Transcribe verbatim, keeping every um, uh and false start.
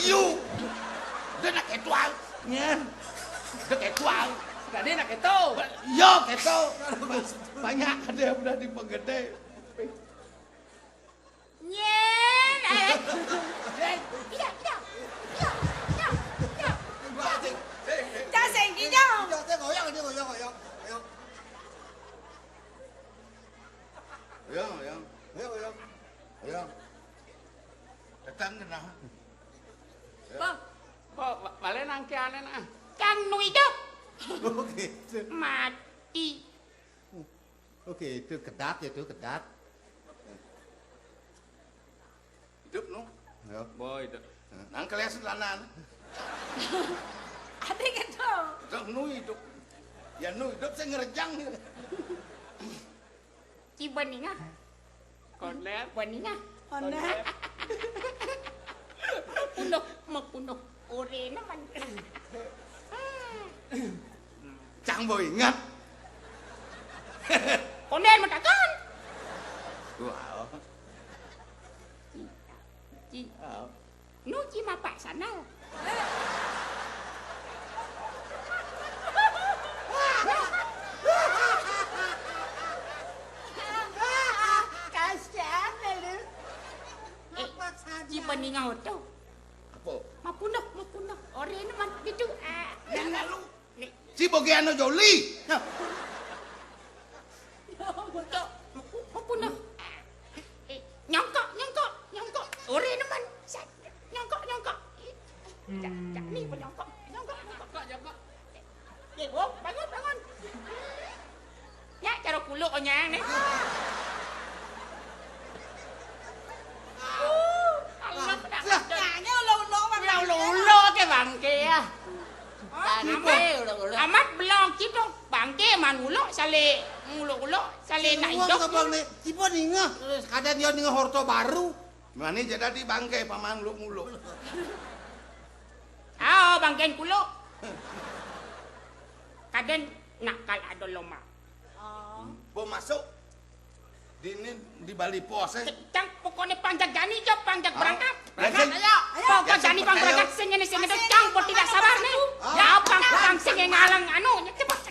Yu. Dia nak ketual. Nyen. Dia ketual. Tadi nak keto. Yo, keto. Banyak ada yang udah dipegede. Nyen, eh. Iya, iya. Iya, iya, iya. Dah sengki jauh. Dah, saya goyang, dia goyang, goyang. Goyang. Goyang, goyang. Goyang, goyang. Goyang. Datang kena. Bang, bang, ba-, balik nangke aneh nah. Kang Nu hidup. Oke. Mati. Oke, itu kedat ya, itu kedat. Hidup, Nu. Ya. Boy, hidup. Hah? Nang kalian selanan. Ada gitu. Hidup, Nu, hidup. Ya, Nu, hidup saya ngerejang. Ciba ninga. Konet. Ciba ninga. Konet. Mapunduh, mapunduh. Ore naman. Cang bo ingat. Konden matakan. Wow. Ci. Wow. Nu ci mapak sandal. Kasihan lu. Eh, mapak sandal. Ci beninga oto. Apa? Mapunduh, mapunduh. Ore naman gitu. Ah. Yang lalu. Nih. Si Bogiano Joli. Nah. Mapunduh, mapu-, mapunduh. Eh, nyongkok, nyongkok, nyongkok. Ore naman. Sat-, nyongkok, nyongkok. Cak, cak ni penyongkok. Nyongkok, nyongkok. Nyongkok, nyongkok. Eh, oh, bangun, bangun. Ya, cara kuluk onyang ni. Allah, nak. Lah, nanya ulo-ulo, Bang. Ya, ulo-ulo ke bangke ya. Hah? Bangke, ulo-ulo. Amat belong gitu. Bangke man ulo sale, ulo-ulo sale nak hidup. Abang ni, tiba ninga. Kadang dia ninga horto baru. Mani jadi bangke paman ulo-ulo. Ah, bangke kuluk. Kadang nakal ada loma. Oh. Bo masuk. Di ini di Bali Pos, eh. Cang, pokoknya panjak jani jo, panjak berangkat. Berangkat, ayo. Pokok jani pang berangkat, sing ini, sing itu, cang, bo tidak sabar nih. Ya, pang, pang, sing ngalang, anu, cepat.